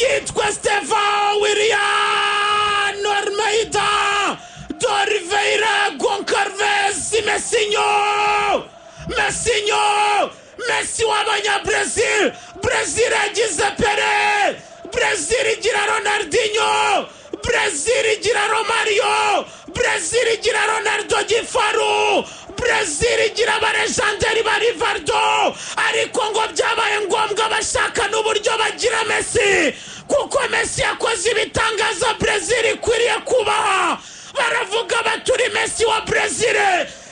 Yitwa Estevao Willian Almeida d'Oliveira Goncalves Messinho. Messinho, Messi w'abanyabrazil. Brazil yagize Pele, Brazil igira Ronaldinho, Brazil igira Romario, Brazil igira Ronaldo Gifaru, Brazil igira abarejanderi ba Rivaldo. Ariko ngo byabaye ngombwa bashaka n'uburyo bagira Messi, kuko Messi yakoze ibitangaza Brazil ikwiriye kubaha. Baravuga baturi Messi wa Brazil,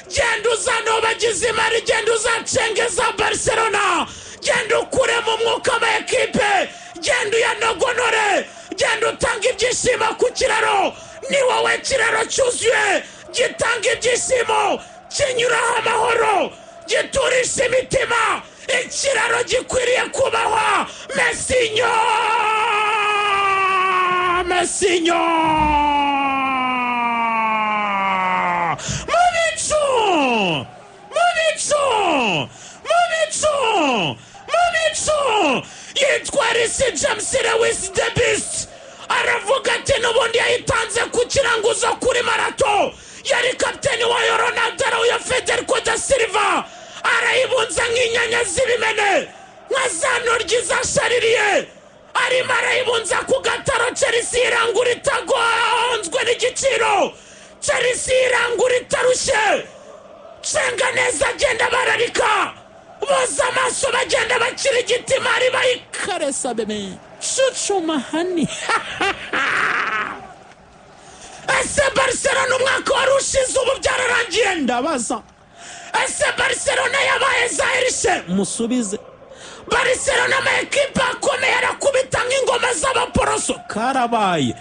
genda uzane bagize imari, genda uzacengeza Barcelona, genda ukuremo umwuka wa ekipe, genda uyanogonore, genda utange ibyishimo ku kiraro. Ni wowe kiraro cyuzuye gitanga ibyishimo, kinyuraho amahoro, giturisha imitima, ikiraro gikwiriye kubahwa. Messinho, Messinho mu bicu, mu bicu, mu bicu, mu bicu. Yitwa Reece James Lewis the Beast, aravuga ati n'ubundi yayitanze ku kiranguzo kuri marato. Yari kapiteni wayo Ronaldo Araujo Federico da Silva, arayibunza nk'inyanya z'ibimene, nka za ntoryi zashaririye, arimo arayibunza ku gataro. Chelsea irangura itagonzwe n'igiciro, Chelsea irangura itarushye. Cenga neza, agenda bararika, boza amaso, bagenda bakira igitimari, bayikaresa bebe cucumahani. Ese Barcelona umwaka wari ushize ubu byararangiye? Ndabaza, ese Barcelona yabaye zahirishe? Musubize. Barcelona ama ekipe akomeye arakubita nk'ingoma z'abaporoso, karabaye.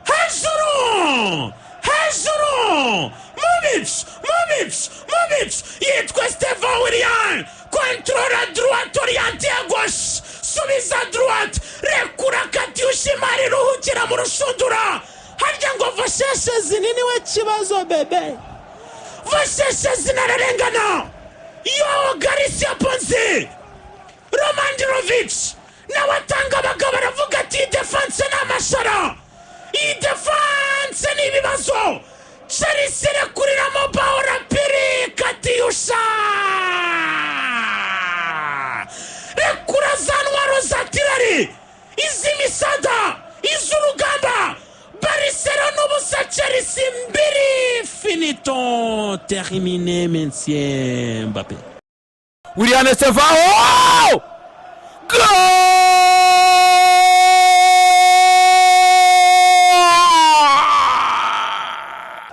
Hejuru, hejuru, mu bicu, mu bicu, mu bicu. Yitwa Estevao Willian, contrôle droite, orienté à gauche, subiza droite, rekura katyusha, imari iruhukira mu rushundura. Harya ngo vosheshe nini we kibazo bebe, vosheshe zinararengana. Yo Garcia Ponzi, Romandrovic nawe atanga abagabo, aravuga ati iyi défense ni amashara, iyi défense ni ibibazo. Chelsea rekuriramo Paola Piri, katyusha, rekura za ntwaro za tirari, iz'imisada, iz'urugamba. Barcelona ubusa, Chelsea 2. Finito, terminé, monsieur Mbappé. William Estevao! Goal!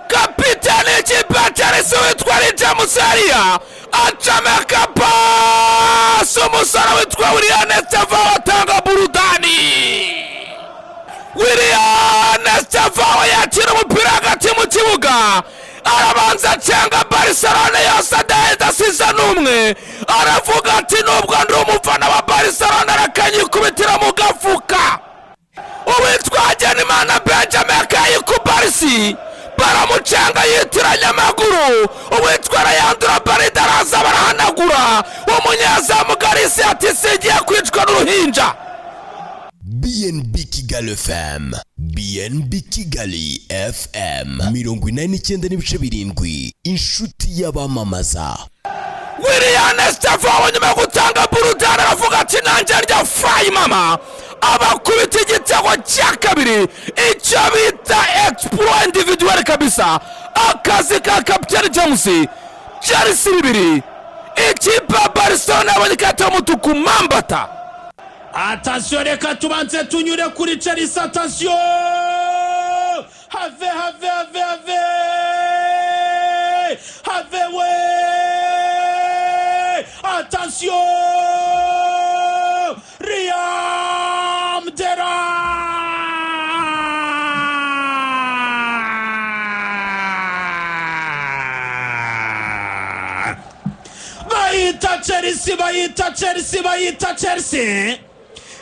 Kapitani w'ikipe ya Chelsea witwa James hariya acomeka pasi, umusore witwa William Estevao atanga burudani. William Estevao yakira umupira hagati mu kibuga, arabanza acenga Barcelona yose adahita asize n'umwe, aravuga ati nubwo ndi umufana wa Barcelona, arakanyikubitira mu gafuka. Uwitwa Hagenimana Benjamin Kayikubarisi baramucenga, yitiranya amaguru. Uwitwa Rayandura Barida araza barahanagura. Umunyezamu Garisi ati singiye kwicwa n'uruhinja. BNB Kigali FM, BNB Kigali FM 89.7, inshuti y'abamamaza. William Estevao nyuma yo gutanga burudani aravuga ati nanjye rya fayi mama, abakubita igitego cya kabiri, icyo bita exploit individuel kabisa, akazi ka kapiteni James. Chelsea 2, ikipe ya Barcelona yabonye ikarita y'umutuku mambata. Attention, reka tubanze tunyure kuri Chelsea. Attention, have, have, have, have, have we. Attention, Liam Delap bayita Chelsea, bayita Chelsea, bayita Chelsea.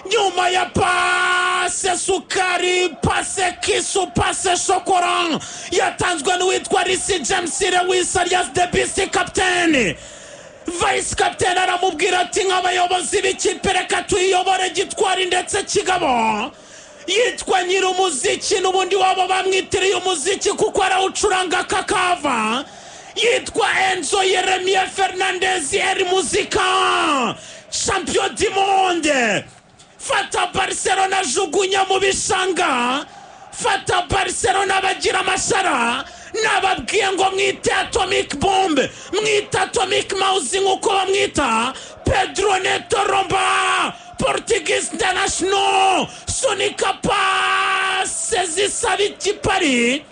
Nyuma ya passe sukari, passe kisu, passe shokora yatanzwe n'uwitwa Reece James Lewis alias the Beast, captain. Vice captain aramubwira ati: "Nk'abayobozi b'ikipe, reka tuyiyobore gitwari ndetse kigabo." Yitwa nyir'umuziki, n'ubundi wabo bamwitiriye umuziki kuko arawucuranga kakava. Yitwa Enzo Yeremia Fernandez El Muzika, champion du monde. Fata Barcelona, jugunya mu bishanga. Fata Barcelona, bagira amashara. Nababwiye ngo mwite atomic bomb, mwite atomic mouse nk'uko bamwita. Pedro Neto Romba, Portuguese international, sunika pase zisaba ikipari,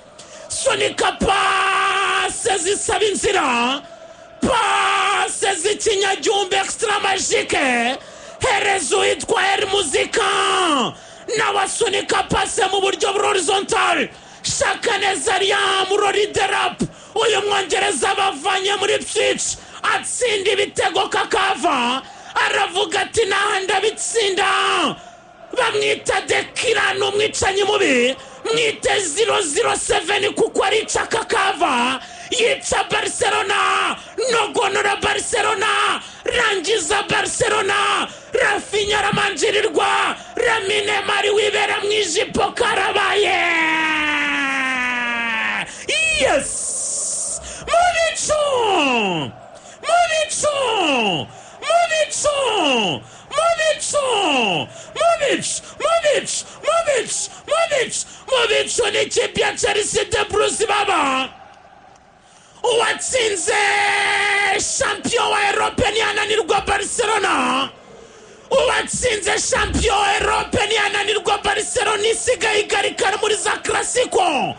sunika pase zisaba inzira, pase z'ikinyagihumbi extra magique. Hereza uwitwa El Muzika, nawe asunika pase mu buryo buri horizontal. Shaka neza Liam Rory Delap, uyu Mwongereza bavanye muri Ipswich, atsinda ibitego kakava. Aravuga ati: "Naha ndabitsinda." Bamwita Dekira, ni umwicanyi mubi. Mwite 007 kuko arica kakava. Yica Barcelona, nogonora Barcelona, rangiza Barcelona. Raphinha aramanjirirwa, Lamine Mari wibera mu ijipo karabaye. Yes, mu bicu, mu bicu, mu bicu, mu bicu, mu bicu, mu bicu, mu bicu, mu bicu, mu bicu. Ni ikipe ya Chelsea de Blues baba. Uwatsinze champion wa Europe ntiyananirwa Barcelona. Uwatsinze champion wa Europe ntiyananirwa Barcelona isigaye igarikana muri za Clasico.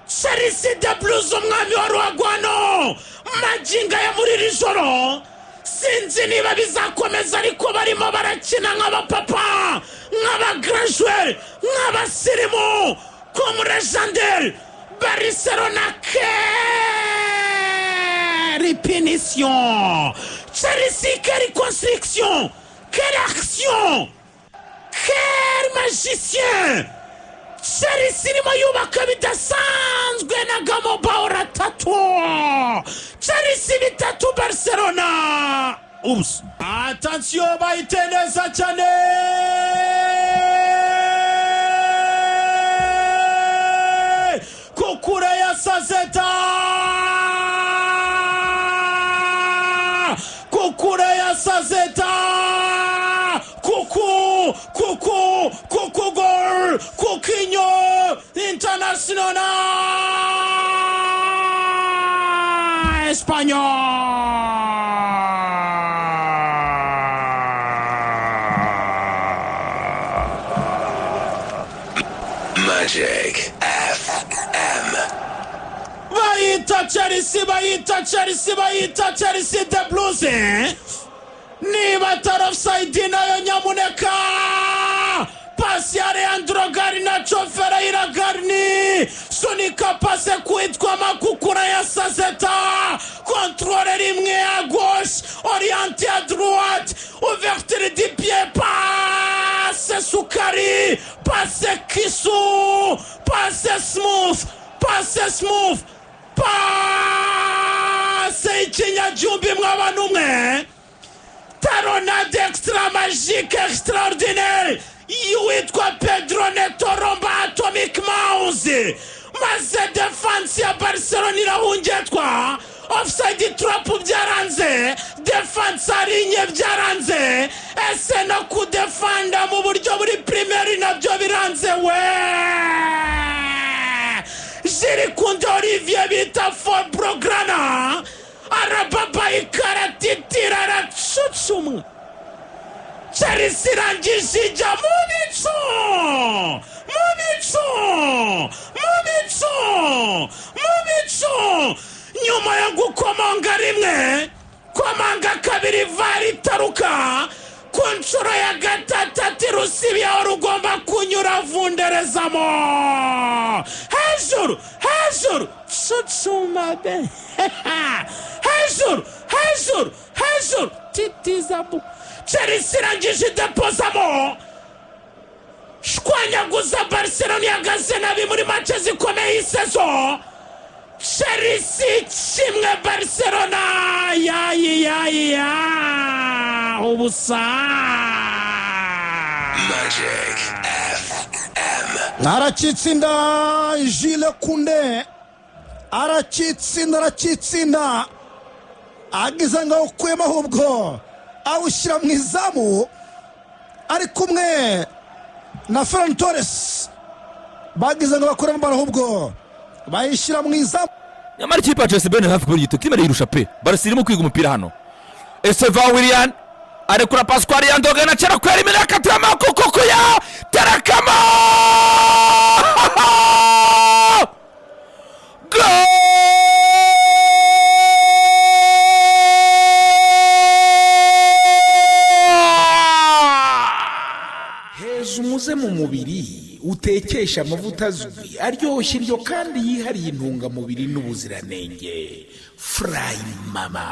Chelsea de Blues, umwami wa ruhagwano, maginga ya muri iri joro sinzi niba bizakomeza, ariko barimo barakina nk'abapapa, nk'abagarajweri, nk'abasirimu comme légendaire. Barcelona, quelle punition! Chelsea, quelle construction, quelle action, quel magicien! Chelsea irimo yubaka bidasanzwe na gamo bawura atatu. Chelsea 3, Barcelona 0. Attention, bahite neza cyane. Kukure ya Sazeta, kukure ya Sazeta, kuku kuku kuku, gol! Kukinyo international espagnol. Magic FM. Bayita Chelsea, bayita Chelsea, bayita Chelsea the Blues. Niba atari offside nayo nyamuneka. Pasi ya Leandro Garnacho Ferreira Garni, sunika pase kwitwa Makukura ya Sazeta. Contrôle rimwe à gauche, orienté à droite, ouverture du pied, passe sukari, passe kisu, passe smooth, passe smooth, passe ikinyagihumbi mw'abantu umwe. Talonnade extra magique extraordinaire witwa Pedro Neto Romba, atomic mouse, maze défense ya Barcelona irahungetwa. Offside trap byaranze, défense arinye byaranze, ese no kudefanda mu buryo buri primaire nabyo biranze we. Jules Koundé Olivier bita Forbrograna arababa, ikaratitira, aracucumwa. Chelsea irangije ijya mu bicu, mu bicu, mu bicu, mu bicu. Nyuma yo gukomanga rimwe, komanga kabiri, VAR itaruka. Ku nshuro ya gatatu ati: "Rusibi aho rugomba kunyura, vunderezamo hejuru, hejuru, cucuma be hejuru, hejuru, hejuru, titizamu." Chelsea irangije idepozamo, shwanyaguza Barcelona ihagaze nabi muri match zikomeye iyi saison. Chelsea kimwe, Barcelona yayi yayi ya ubusa. Magic FM. Arakitsinda Jules Koundé, arakitsinda, arakitsinda, agize ngo awukuyemo, ahubwo awushyira mu izamu. Ari kumwe na Ferran Torres, bagize ngo bakuremo baro, ahubwo bayishyira mu izamu. Nyamara ikipe ya Chelsea bene hafi kubura igitego irimo irayirusha pe. Barca irimo kwiga umupira hano. Estevao Willian arekura pasi kwa Yandoga na cyera kwera iminaka kuko ya terekamo. Goal! Heza umuze mu mubiri, utekesha amavuta azwi, aryoshya indyo kandi yihariye intungamubiri n'ubuziranenge. Furayi Mama.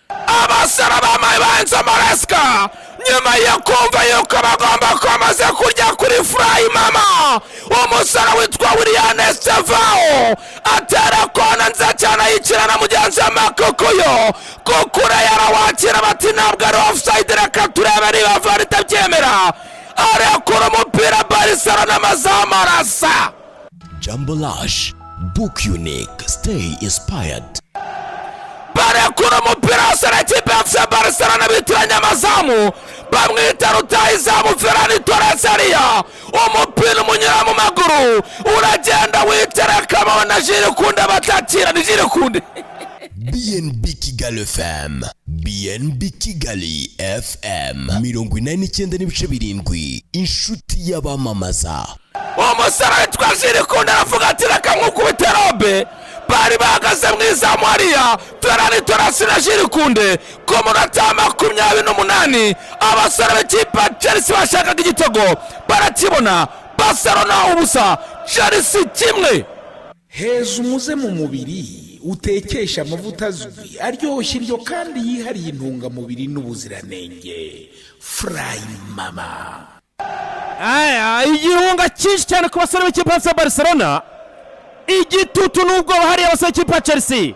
Abasore bamaye ba Enzo Maresca, nyuma yo kumva yuko bagomba kuba kurya kuri Furayi Mama, umusore witwa Willian Estevao atera kona nziza cyane, ayikina na mugenzi we Makukuyo. Kukura yarawakira, bati ntabwo ari offside, reka turebe niba VAR itabyemera. Arekura umupira, Barcelona amazamu arasa. Jambo Lash. Book unique. Stay inspired. Barekura umupira wose na kipe ya FC Barcelona, bitiranya amazamu, bamwita rutahizamu Ferran Torres ariya, umupira umunyura mu maguru, uragenda witerekamo na Jules Koundé, batakira ni Jules Koundé. BNB Kigali FM. BNB Kigali FM. 89.7. Inshuti y'abamamaza. Umusore witwa Jules Koundé aravuga ati reka nkukubite robe. Bari bahagaze mu izamu hariya Ferran Torres na Jules Koundé. Ku munota wa 28, abasore b'ikipe ya Chelsea bashakaga igitego barakibona. Barcelona ubusa, Chelsea kimwe. Heza umuze mu mubiri, utekesha amavuta azwi, aryoshya indyo kandi yihariye intungamubiri n'ubuziranenge. Furayi Mama. Aya, igihunga cyinshi cyane ku basore b'ikipe ya Barcelona, igitutu n'ubwoba hariya. Abasore b'ikipe ya Chelsea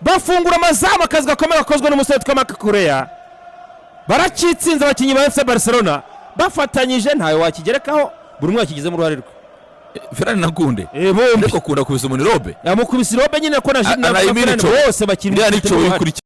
bafungura amazamu, akazi gakomeye gakozwe n'umusore witwa Marc Cucurella. Barakitsinze abakinnyi ba FC Barcelona bafatanyije, ntawe wakigerekaho, buri umwe yakigizemo uruhare rwe. Ferran na Koundé. Bombi. Ariko akunda kubisa umuntu robe. Yamukubise irobe nyine ko na Anayimini Ferran Cho. bose bakinnyi Iriya ni bafitemo cyo uruhare. wikurikira.